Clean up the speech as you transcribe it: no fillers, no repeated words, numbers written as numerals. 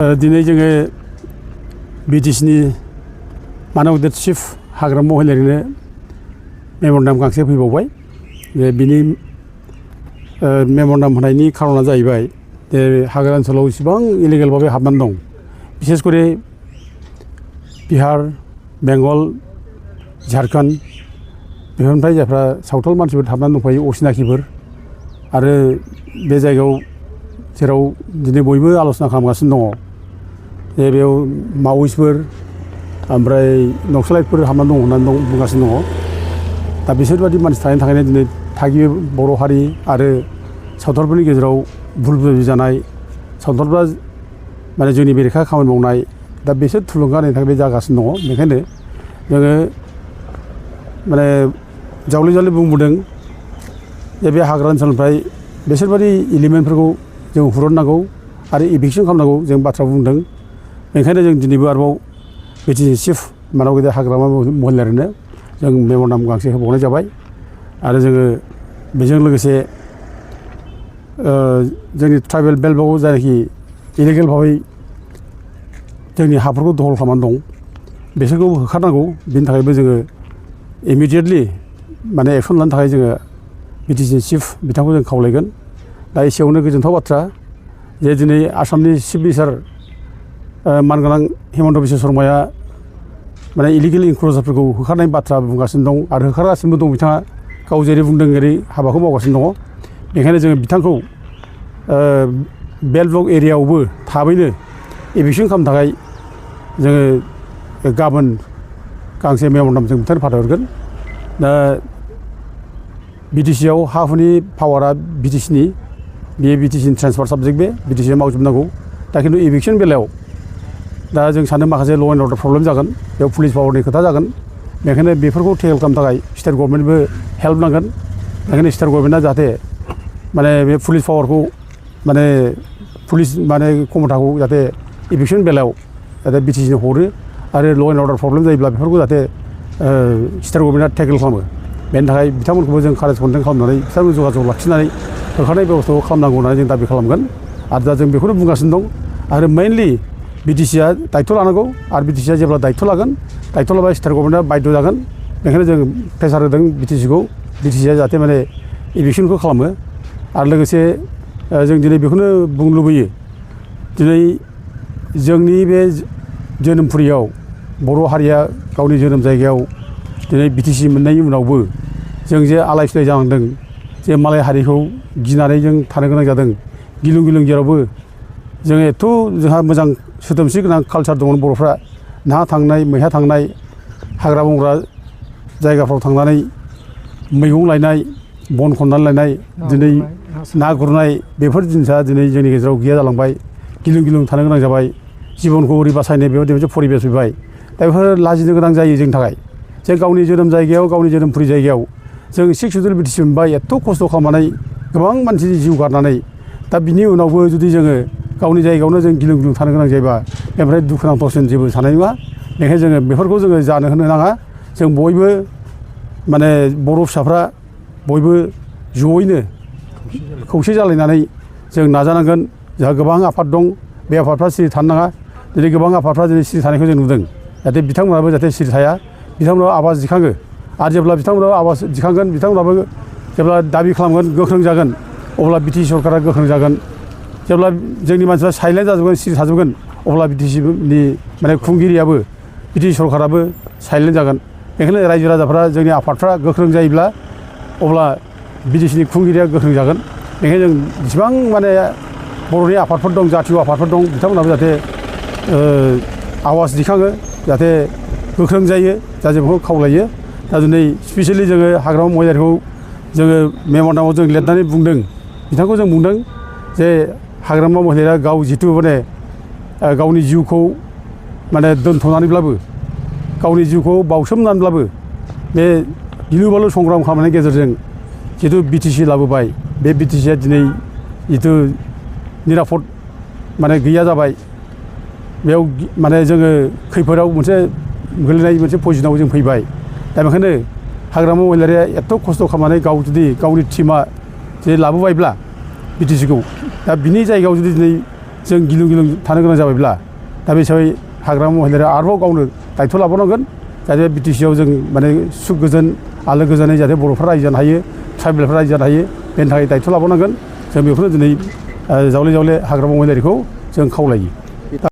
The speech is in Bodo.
दिनै जोङो बिटिसिनि मानव गेदेर चिफ हाग्रामा महिलारिनो मेम'रेन्डाम गांसे फैबावबाय। बिनि मेम'रेन्डाम होनायनि खारना जाहैबाय जे हाग्रा ओनसोलाव इसेबां इलिगेल भाबै हाबनानै दं, बिसेस करे बिहार, बेंगल, झारखन्ड बेफोरनिफ्राय जायफ्रा सावथाल मानसिफोर हाबनानै दंफायो, असिनाखिफोर। आरो बे जायगायाव जेराव दिनै बयबो आल'सना खालामगासिनो दङ जे बेयाव मावइसफोर ओमफ्राय नक्सालाइटफोर हाबनानै दं होननानै बुंगासिनो दङ। दा बिसोरबादि मानसि थानायनि थाखायनो दिनै थागिबि बर' हारि आरो सावथालफोरनि गेजेराव भुल बुजिजानाय, सावथालफ्रा माने जोंनि बेरेखा खामानि मावनाय, दा बिसोर थुलुंगा होनायनि थाखाय बे जागासिनो दङ। बेखायनो जोङो माने जावले जावले बुंबोदों जे बे हाग्रा ओनसोलनिफ्राय बिसोरबादि एलिमेन्टफोरखौ जों हुरननांगौ आरो इभिकसन खालामनांगौ जों बाथ्रा बुंदों। बेनिखायनो जों दिनैबो आरोबाव बिटिसि चिफ मानव गेदेर हाग्रामा महिलारिनो जों मेम'रेन्डाम गांसे होबावनाय जाबाय। आरो जोङो बेजों लोगोसे जोंनि ट्राइबेल बेल्टआव जायनाखि इलिगेल भाबै जोंनि हाफोरखौ दखल खालामनानै दं बिसोरखौ होखारनांगौ। बिनि थाखायबो जोङो इमिडियेटलि माने एक्सन लानो थाखाय जोङो बिटिसि चिफ बिथांखौ जों खावलायगोन। दा एसेयावनो गोजोनथाव बाथ्रा जे दिनै आसामनि चिफ मिनिस्टार मानगोनां हिमन्त बिश्व शर्माया माने इलिगेल इनक्ल'जारफोरखौ होखारनायनि बाथ्रा बुंगासिनो दं आरो होखारगासिनो दं। बिथाङा गाव जेरै बुंदों ओरै हाबाखौ मावगासिनो दङ। बेखायनो जोङो बिथांखौ बेल्ट ब्लक एरियायावबो थाबैनो इभिकसन खालामनो थाखाय जोङो गाबोन गांसे मेम'रेन्डाम जों बिथांनो फाथायहरगोन। दा बिटिसिआव हा हुनि पावारा बिटिसिनि, बेयो बिटिसिनि ट्रेन्सफार साबजेक्ट, बे बिटिसिआ मावजोबनांगौ। दा खिन्थु इभिकसन बेलायाव दा जों सानो माखासे ल' एन्ड अर्डार प्रब्लेम जागोन, बेयाव पुलिस पावारनि खोथा जागोन। बेखायनो बेफोरखौ टेकेल खालामनो थाखाय स्टेट गभर्नमेन्टबो हेल्प नांगोन। बेखायनो स्टेट गभर्नमेन्टआ जाहाथे माने बे पुलिस पावारखौ माने पुलिस माने क्षमताखौ जाहाथे इभिकसन बेलायाव जाहाथे बिटिसिनो हरो आरो ल' एन्ड अर्डार प्रब्लेम जायोब्ला बेफोरखौ जाहाथे स्टेट गभर्नमेन्टआ टेकेल खालामो। बेनि थाखाय बिथांमोनखौबो जों कारेसपन्डेन्ट खालामनानै बिथांमोन जगाजग लाखिनानै होखारनाय बेबस्थाखौ खालामनांगौ होननानै जों दाबि खालामगोन। आरो दा जों बेखौनो बुंगासिनो दं। आरो मेइनलि बिटिसिआ दायथ' लानांगौ आरो बिटिसिआ जेब्ला दायथ' लागोन, दायथ' लाबा स्टेट गभर्नमेन्टआ बाध्य जागोन। बेखायनो जों प्रेसार होदों बिटिसिआ जाहाथे माने इभिकसनखौ खालामो। आरो लोगोसे जों दिनै बेखौनो बुंनो लुबैयो, दिनै जोंनि बे जोनोमफुरियाव बर' हारिया गावनि जोनोम जायगायाव दिनै बिटिसि मोननायनि उनावबो जों जे आलाय सिलाय जानांदों, जे मालाय हारिखौ गिनानै जों थानो गोनां जादों। गिलुं गिलुं जेरावबो जोङो एथ' जोंहा मोजां सोदोमस्रि गोनां कालसार दंमोन बर'फ्रा। नाहा थांनाय, मैहा थांनाय, हाग्रा बंग्रा जायगाफ्राव थांनानै मैगं लायनाय, बन खननानै लायनाय, दिनै ना गुरनाय, बेफोर जिनिसा दिनै जोंनि गेजेराव गैया जालांबाय। गिलुं गिलुं थानो गोनां जाबाय। जिबनखौ ओरै बासायनाय बेबायदि मोनसे परिबेस फैबाय। दा बेफोर लाजिनो गोनां जायो जोंनि थाखाय। जे गावनि जोनोम जायगायाव, गावनि जोनोमफुरि जायगायाव जों 6 सिडिउल बिटिसि मोनबाय, एथ' खस्थ' खालामनानै गोबां मानसिनि जिउ गारनानै। दा बिनि उनावबो जुदि जोङो गावनि जायगायावनो जों गिलुं गिलुं थानो गोनां जायोबा बेनिफ्राय दुखुनांथावसिन जेबो साननाय नङा। बेनिखायनो जोङो बेफोरखौ जोङो जानो होनो नाङा। जों बयबो माने बर' फिसाफ्रा बयबो जयैनो खौसे जालायनानै जों नाजानांगोन। जोंहा गोबां आफाद दं, बे आफादफ्रा सिरि थानो नाङा। दिनै गोबां आफादफ्रा दिनै सिरि थानायखौ जों नुदों। जाहाथे बिथांमोनाबो जाहाथे सिरि थाया, बिथांमोनाबो आवाज दिखाङो। आरो जेब्ला बिथांमोनाबो आवाज दिखांगोन, बिथांमोनाबो जेब्ला दाबि खालामगोन, गोख्रों जागोन, अब्ला बिटिसि सरकारा गोख्रों जागोन। जेब्ला जोंनि मानसिफ्रा साइलेन्ट जाजोबगोन, सिरि थाजोबगोन, अब्ला बिटिसिनि माने खुंगिरियाबो, बिटिसि सरकाराबो साइलेन्ट जागोन। बेखायनो रायजो राजाफ्रा, जोंनि आफादफ्रा गोख्रों जायोब्ला अब्ला बिटिसिनि खुंगिरिया गोख्रों जागोन। बेखायनो जों जेसेबां माने बर'नि आफादफोर दं, जातीय आफादफोर दं, बिथांमोनाबो जाहाथे आवाज दिखाङो, जाहाथे गोख्रों जायो, दा जों बेखौ खावलायो। दा दिनै स्पेसियेलि जोङो हाग्रामा महिलारिखौ जोङो मेम'रेन्डामाव जों लिरनानै बुंदों, बिथांखौ जों बुंदों जे हाग्रामा महिलारिया गाव जिथु माने गावनि जिउखौ माने दोनथ'नानैब्लाबो, गावनि जिउखौ बावसोमनानैब्लाबो बे गिलु बालु संग्राम खालामनायनि गेजेरजों जिथु बिटिसि लाबोबाय, बे बिटिसिआ दिनै जिथु निरापद माने गैया जाबाय। बेयाव माने जोङो खैफोदाव मोनसे गोलैनाय मोनसे पजिसनाव जों फैबाय। दा बेखायनो हाग्रामा महिलारिया एथ' खस्थ' खालामनानै गाव जुदि गावनि टिमा जे लाबोबायब्ला बिटिसिखौ, दा बिनि जायगायाव जुदि दिनै जों गिलुं गिलुं थानो गोनां जाबायब्ला दा बे हिसाबै हाग्रामा महिलारिया आरोबाव गावनो दायथ' लाबावनांगोन जाहाथे बिटिसिआव जों माने सुख गोजोन आलो गोजोनै जाहाथे बर'फ्रा रायजो जानो हायो ट्राइबेलफ्रा रायजो जानो हायो बेनि थाखाय दायथ' लाबावनांगोन जों बेखौनो दिनै जावले जावले हाग्रामा महिलारिखौ जों खावलायो।